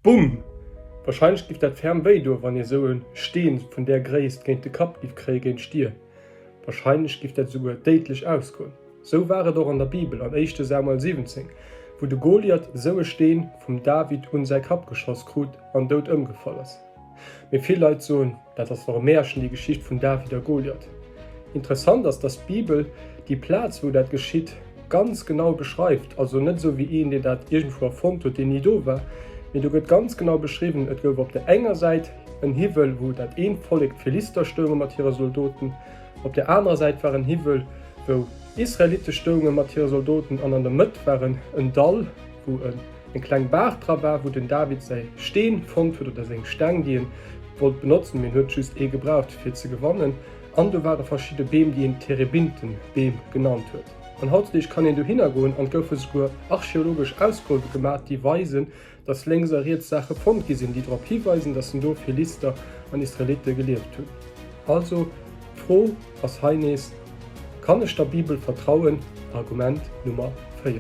Bumm! Wahrscheinlech giff dat ferm wéi doen, wann ee sou e Steen vun där Gréisst géint de Kapp giff kréie géint d'Stier. Wahrscheinlech giff dat esouguer déidlech ausgoen. Sou war et och an der Bibel an éischte Samuel 17, wou de Goliath sou e Steen vum David un säi Kapp geschoss krut an dout ëmgefall ass. Mee vill Leit soen, dat ass dach e Märchen, déi Geschicht vun David a Goliath. Interessant ass, dass d'Bibel déi Plaz, wou dat geschitt, ganz genau beschreift. Also net esou wéi een, deen dat iergendwou erfonnt huet, deen ni do war, mee do gëtt ganz genau beschriwwen, et gouf op der enger Säit en Hiwwel, wou dat eent Vollek, d'Philister, stounge mat hire Soldoten, op der anerer Säit war en Hiwwel, wou d'Israelitte stounge mat hire Soldoten an an der Mëtt war en Dall, wou eng kleng Baach dra war, wou den David säi Steen fonnt huet oder seng Steng, déi en wollt benotzen, mee en huet just ee gebraucht fir ze gewannen. An do ware verschidde Beem, déi een Terebintenbeem genannt huet. An hautzedeeg kann een dohinner goen an et goufe souguer archeologesch Ausgruewe gemaach, déi weisen, dass lénks a riets Saache fonnt gi sinn, déi drop hiweisen, dass en do Philister an Israelitte gelieft hunn. Also, d'Fro ass hei nees, Kann ech der Bibel vertrauen? Argument Nummer 4.